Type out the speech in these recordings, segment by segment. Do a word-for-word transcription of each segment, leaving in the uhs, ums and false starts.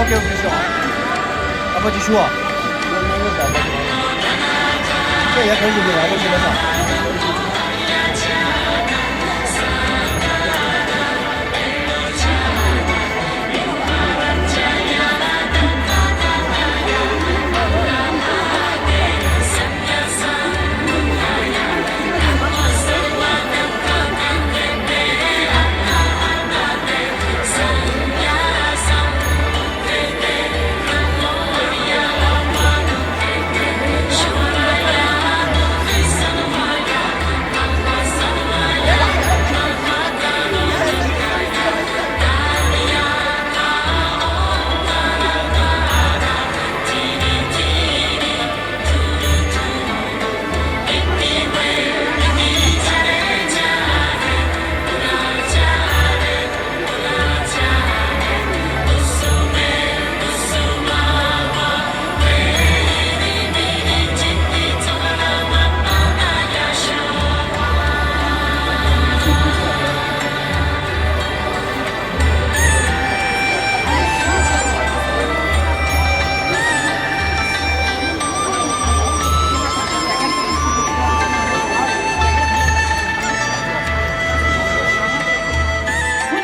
OK OK ཤོག་ཨ་ཕ་ཅིག་ཞུ་བ། ཁྱེད་ཡ་གང་ཡིན་ནས་ཨ་ཕ་ཞུ་བ་ས།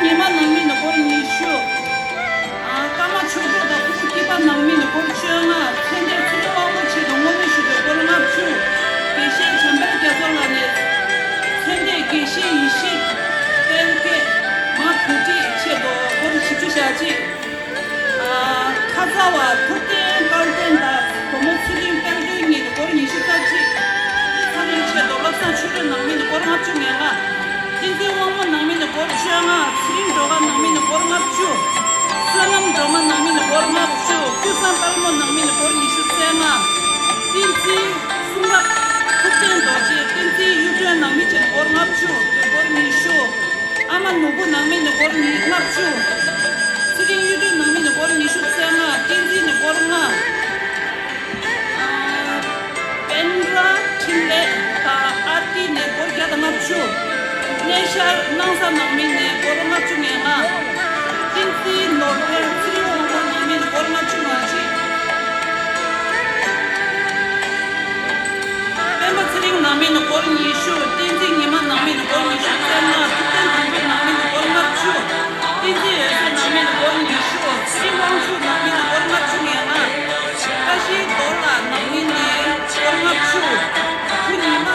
ཉི་མ་ནང་མི་ནི་སྐོར་ཉི་ཤུ། ཨ། ཀརྨ་ཆོས་གྲོགས་དང་ཁོང་སྐྱེས་པ་ནང་མི་ནི་སྐོར་བཅོ་ལྔ། ཚེ་འདས་ཚེ་རིང་དབང་པོ་ཆེད་དུ་བསྔོ་སྨོན་ཞུ་རྒྱུ་སྐོར་ལྔ་བཅུ། དགེ་བཤེས་བྱམས་དཔལ་རྒྱ་མཚོ་ལགས་ནས་ཚེ་འདས་དགེ་བཤེས་ཡེ་ཤེས་དཔལ་སྐྱེས་མ་བུ་ཁྲིད་ཆེད་དུ་སྐོར་བཞི་བཅུ་ཞེ་གཅིག་ཨ། ཁ་ཚ་བ་ཐུབ་བསྟན་དཀར་ལྡན་དང་བུ་མོ་ཚེ་རིང་དཔལ་སྒྲོན་གཉིས་ནི་སྐོར་ཉི་ཤུ་རྩ་གཅིག་ཚང་མའི་ཆེད་དུ་བློ་བཟང་ཆོས་སྒྲོན་ནང་མི་ནི་སྐོར་ལྔ་བཅུ་ང་ལྔ། བསྟན་འཛིན་དབང་མོ་ནང་མི་ནི་སྐོར་བཅོ་ལྔ། ཚེ་རིང་སྒྲོལ་དཀར་ནང་མི་ནི་སྐོར་ལྔ་བཅུ། བསོད་ནམས་སྒྲོལ་མ་ནང་མི་ནི་སྐོར་ལྔ་བཅུ། ཀུན་བཟང་དཔལ་མོ་ནང་མི་ནི་སྐོར་ཉི་ཤུ་རྩ་ལྔ། བསྟན་འཛིན་གསུང་རབ་ཐུབ་བསྟན་རྡོ་རྗེ། བསྟན་འཛིན་གཡུ་སྒྲོན་ནང་མི་ཆེད་སྐོར་ལྔ་བཅུ། སྐོར་ཉི་ཤུ། ཨ་མ་ནོར་བུ་ནང་མི་ནི་སྐོར་ཉི་ལྔ་བཅུ། ཚེ་རིང་གཡུ་ གནས་ཤར་སྣང་ས་ནང་མི་ནས་སྒོར་ལྔ་བཅུ་ང་ལྔ། བསྟན་འཛིན་ནོར་འཕེལ་ཚེ་རིང་དབང་པོ་ནང་མི་ནས་སྒོར་ལྔ་བཅུ་ང་གཅིག། སྤེན་པ་ཚེ་རིང་ནང་མི་ནས་སྒོར་ཉི་ཤུ། བསྟན་འཛིན་ཉི་མ་ནང་མི་ནས་སྒོར་ཉི་ཤུ་རྩ་ལྔ། ཐུབ་བསྟན་དོན་གྲུབ་ནང་མི་ནས་སྒོར་ལྔ་བཅུ། བསྟན་འཛིན་འོད་ཟེར་ནང་མི་ནས་སྒོར་ཉི་ཤུ། ཚེ་རིང་དབང་ཕྱུག་ནང་མི་ནས་སྒོར་ལྔ་བཅུ་ང་ལྔ། བཀྲ་ཤིས་རྡོར་ལགས་ནང་མི་ནས་སྒོར་ལྔ་བཅུ། ཐུ་ཉི་མ།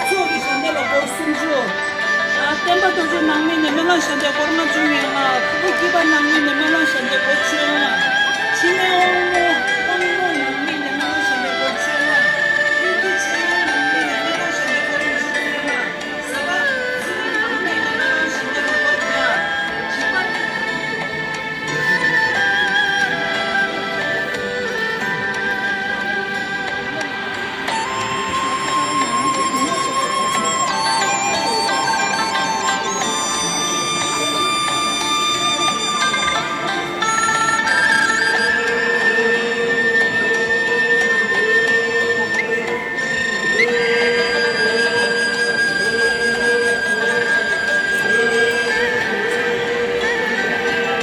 ཚོགས་ཀྱི་ཞལ་འདེབས་ལ་སྒོར་སུམ་ཅུ། བསྟན་པ་རྡོ་རྗེ་ནང་མི་ནས་སྨོན་ལམ་ཞལ་འདེབས་སྒོར་ལྔ་བཅུ་ང་ལྔ། ཕུར་བུ་སྐྱིད་པ་ནང་མི་ནས་སྨོན་ལམ་ཞལ་འདེབས་སྒོར་བཅོ་ལྔ། འཆི་མེད་དབང་མོ་དབང་མོ་ནང་མི་ནས་སྨོན་ལམ་ཞལ་འདེབས་སྒོར་བཅོ་ལྔ། ཀུན་གྱི་ཆོས་དབྱིངས་ནང་མི་ནས་སྨོན་ལམ་ཞལ་འདེབས་སྒོར་ཉི་ཤུ་རྩ་ལྔ། ཟླ་བ་ཚེ་རིང་ནང་མི་ནས་སྨོན་ལམ་ཞལ་འདེབས་སྒོར་བརྒྱ། བྱིས་པ། རྣམ་པ་ཤེས་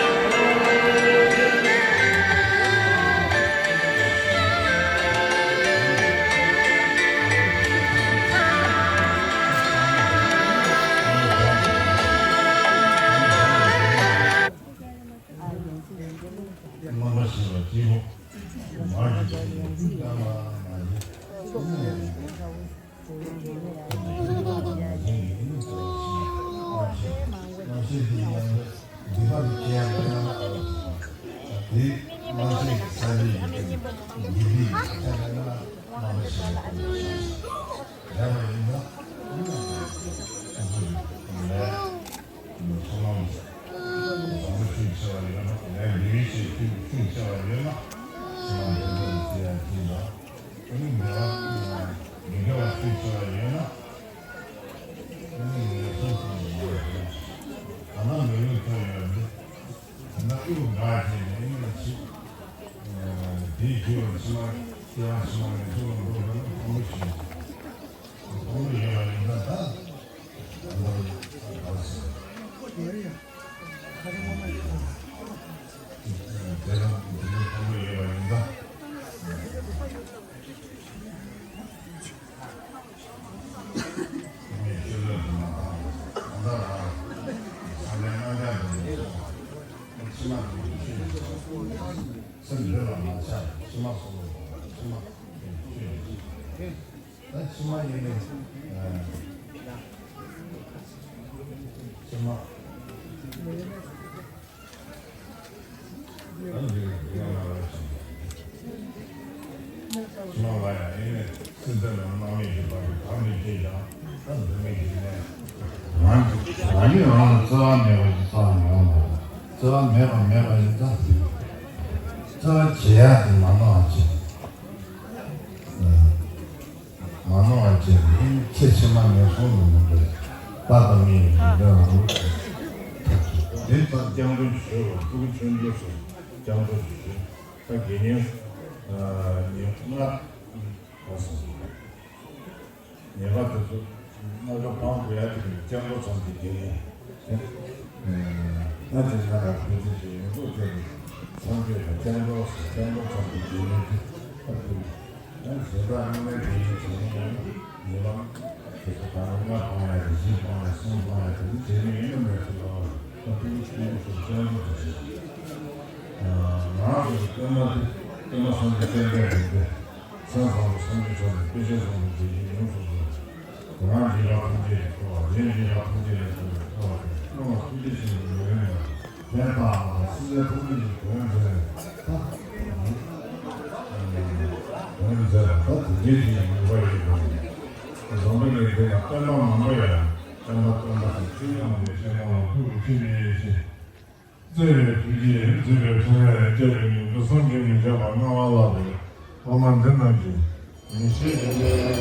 པ་སྐྱེས་བུ། མ་གྱུར་ཅིག་ཀྱང་མ་མ་ཡིན། བཟང་པོ་ཤུགས་ཆེ་བ་ཡོད་ན། ལས་འདི་རིགས་ཤིག་ཤུགས་ཤུགས་ཆེ་བ་ཡོད་ན། ཚང་མ་འདི་འདྲ་ཡིན་ཟེར་ཡ་ཅིག་ལ། ཨ་ནི་མི་བ་མི་དགེ་བ་ཤུགས་ཆེ་བ་ཡོད་ན། ཨ་ནི་ངན་སོང་གསུམ་ཡོད་རེད། ད་ལྟ་མི་ལུས་ཐོབ་ཡོད་འདི། ད་ལྟ་ཨུ་འདྲ་བྱས་ནས་ཨ་ནི་ཅིག་དེའི་རྒྱུ་བ་ཕྱི་མ་སྐྱེ་བ་ཕྱི་མ་ངན་སོང་ལ་འགྲོ་དགོས་ན་ཕངས་པོ་ཞིག་རེད། ཕངས་པོ་ཡོད་པ་ཡིན་ན་ད། ད་ཕྱི་མ་ཡིན་ནས། ཕྱི་མ། ཕྱི་མ་ལ་ཡ་ཡིན་ན། སྲིད་པའི་ལམ་སྣང་མེད་ཀྱི་བར་དུ་གང་དུ་སྐྱེས་ཀྱང་ད་འཛད་མེད་ཀྱི་གནས། རང་གི་རང་ཉིད་རང་ལ་བརྩེ་བ་མེད་པ་ཞིག་བསགས་ཡོང་བ། བརྩེ་བ་མེད་པ་མེད་པ་ཡིན་ཙང་། བརྩེ་བ་བྱེད་ཡག་དེ་མ་ནོར་བ་བྱེད། མ་ནོར་བ་བྱས་ནས་ཚེ་ཕྱི་མ་ངན་སོང་དུ་མི་འགྲོ་བའི་དཔའ་དང་མི་ཡི་འདོད་རང་དུ་ཐག་གཅོད། དེ་ལྟར་སྐྱབས་འགྲོ་ཞུ་བ་ཕྲུ་གུ་ཆུང་ཆུང་སོགས་སྐྱབས་འགྲོ་ཞུ། ད་དགེ་བསྙེན་ཉེར་ལྔ་བ་སོང་། ཉེར་ལྔ་དེ་ཚོ་སྣ་ཁ་སྤང་དགོས་ཡ་དེ་སྐྱབས་འགྲོ་ཙམ་གྱི་དགེ་བསྙེན། ད་དེ་ན་ལ་ཐུགས་རྗེ་ཆེ། ཡོངས་རྫོགས་བཅས་ཏེ་སངས་རྒྱས་དང་སྐྱབས་འགྲོ་ཟེར། སྐྱབས་འགྲོ་ཚང་གི་དགེ་འདུན་དེ་ཨ་ཐུག་ཡང་གཞན་དག་སྔོན་མའི་དེ་ཡིན་བྱས་ནས་ཡང་ཉེ་ལམ་དེ་ཚོ་གང་ལ་ལྔ་སྤང་ཡ་དེ་བཞི་སྤང་ཡ་གསུམ་སྤང་ཡ་དེ་ཚོ་བྱས་ནས་ཡིན་ན་མེད་ཐུབ་ལ། ད་ཐུགས་རྗེ་ཆེ། ཡོངས་སུ་སྐྱབས་འགྲོ་དེ་བྱས། ང་ཚོ་གི་སྟོན་པ་དེ་སྟོན་པ་སངས་རྒྱས་བཅོམ་ལྡན་འདས་དེ། སེམས་བཟང་པོ་སངས་རྒྱས་མཆོག་ནས་དཔེ་ཆ་བཟང་པོ་འདི་ཡིན། ཡོངས་སུ་བཟུང་། གོ་རམས་སྦྱིན་པ་ཐམས་ཅད་ཀྱི་ཐོག་ལ། རྒྱན་སྦྱིན་པ་ཐམས་ཅད་ལས་བྱུང་བའི་ཐོག་ལ། ཀུན་ལ་ཐུགས་རྗེ་ཆེན་པོ་ཡོད་མེད་ལ་ཕན་བཏགས་པ་དང་། སྲིད་པའི་ཐུགས་རྗེ་ཆེན་པོ་མཛད་ནས་ད་མཛད་པ་ད་དེ་འདྲའི་ཞིག་ཡིན་པ་ཡིན་པ་ཡིན། བཟང་པོ་ལས་འདི་ན་སྟོན་པ་མང་པོ་ཡོད། སྟོན་པ་སྟོན་པ་དང་ཆོས་སྟོན་པའི་ཆོས་སྟོན་པ་ཐུགས་ཀྱི་ཆོས་ཉིད་ཡེ་ཤེས། བརྩེ་བའི་ཐུགས་རྗེས་བརྩེ་བའི་ཕྲེང་བས་བསྐྱེད་པའི་ཉིང་ཁུ་བསམ་གྱིས་མི་ཁྱབ་པ་མངའ་བ་ལ་ལུས་པ་མ་འདི་རྣམས་ཀྱིས་ཉིན་ཤས་ཀྱི་